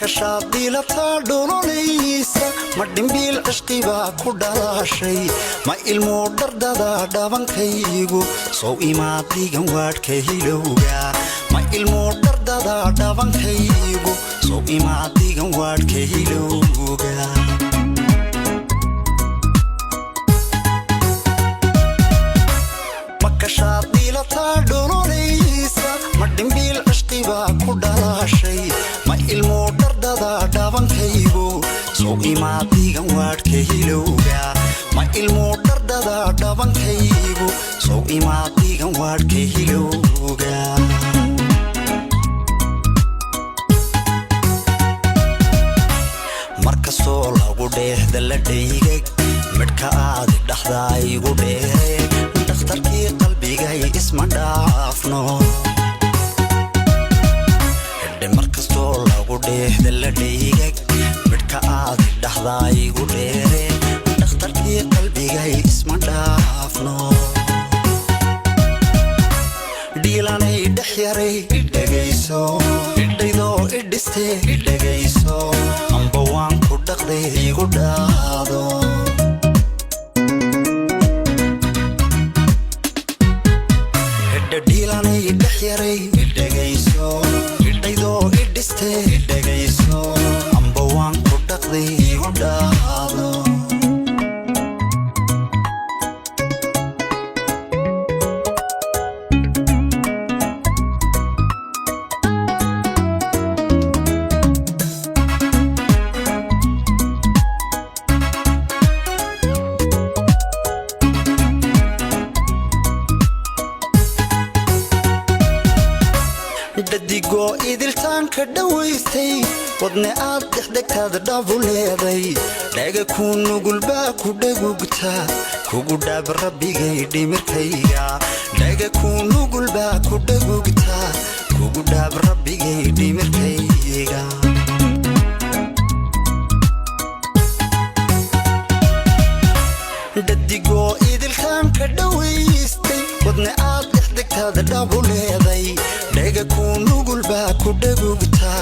Makashaad dhiilataa dhololaysa, ma dhimbiil cishqibaa ku dhalaashay? Ma ilmuu dhardada dhabankaygu sow imaad dhigan waadhka hilowga? Ma ilmuu dhardada dhabankaygu sow imaad dhigan waadhka hilowga? Makashaad dhiilataa dhololaysa, ma dhimbiil cishqibaa ku dhalaashay? Ma ilmuu dhardada dhabankaygu sow imaad dhigan waadhka hilowga? Ma ilmuu dhardada dhabankaygu sow imaad dhigan waadhka hilowga? Markastoo lagu dheehda la dhaygag, midhka aadi dhaxdaa igu dheere, dhakhtarkii qalbigay isma dhaafno. Hidhe, markastoo lagu dheehda la dhaygag, midhka aadi dhaxdaa igu dheere, dhakhtarkii qalbigay isma dhaafno. Dhiilanay dhex yaray, idhegayso, idhaydoo idhiste, idhegayso, amba waan ku dhaqday, igu dhaado. Hidha, dhiilanay dhex yaray, idhegayso, idhaydoo idhiste, idhegayso, amba waan ku dhaqday, igu dhaado. Dhadigoo idiltaanka dhowaystay, wadne aad dhexdhegtaad dhabu leeday, dhaga kuu nugulbaa ku dhagugta, kugu dhaab rabbigay dhimirkayga. Dhaga kuu nugulbaa ku dhagugta, kugu dhaab rabbigay dhimirkayga. Dhadigoo idiltaanka dhowaystay, wadne aad dhexdhegtaad dhabu leeday, dhaga kuu nugulbaa ku dhagugta,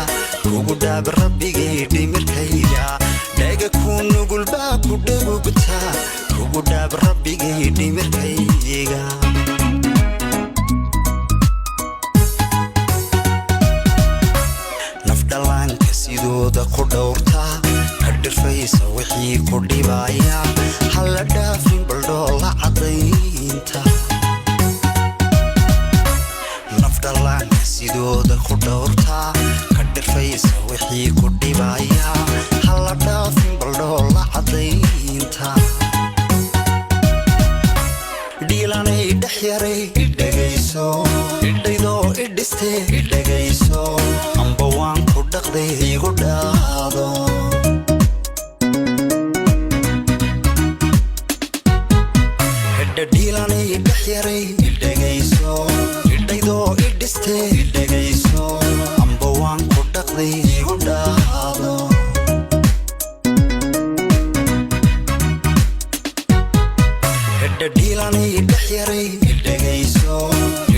kugu dhaab rabbigay dhimirkayga. Dhaga kuu nugulbaa ku dhagugta, kugu dhaab rabbigay dhimirkayga. Nafdhallaanka sidooda ku dhowrta, ka dhirfaysa wixii ku dhibaya, hala dhaafin baldhoola caddaynta. Nafdhallaanka sidooda ku dhowrta, ka dhirfaysa wixii ku dhibaya, hala dhaafin baldhoola caddaynta. Dhiilanay dhex yaray, idhegayso, idhaydoo idhiste, idhegayso, amba waan ku dhaqday, igu dhaado. Hidha, dhiilanay dhex yaray, idhegayso, idhaydoo idhiste, idhegayso, amba waan ku dhaqday, igu dhaado. Hidha, dhiilanay dhex yaray, idhegayso,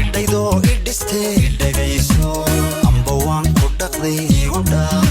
idhaydoo idhiste, idhegayso, amba waan ku dhaqday, igu dhaado.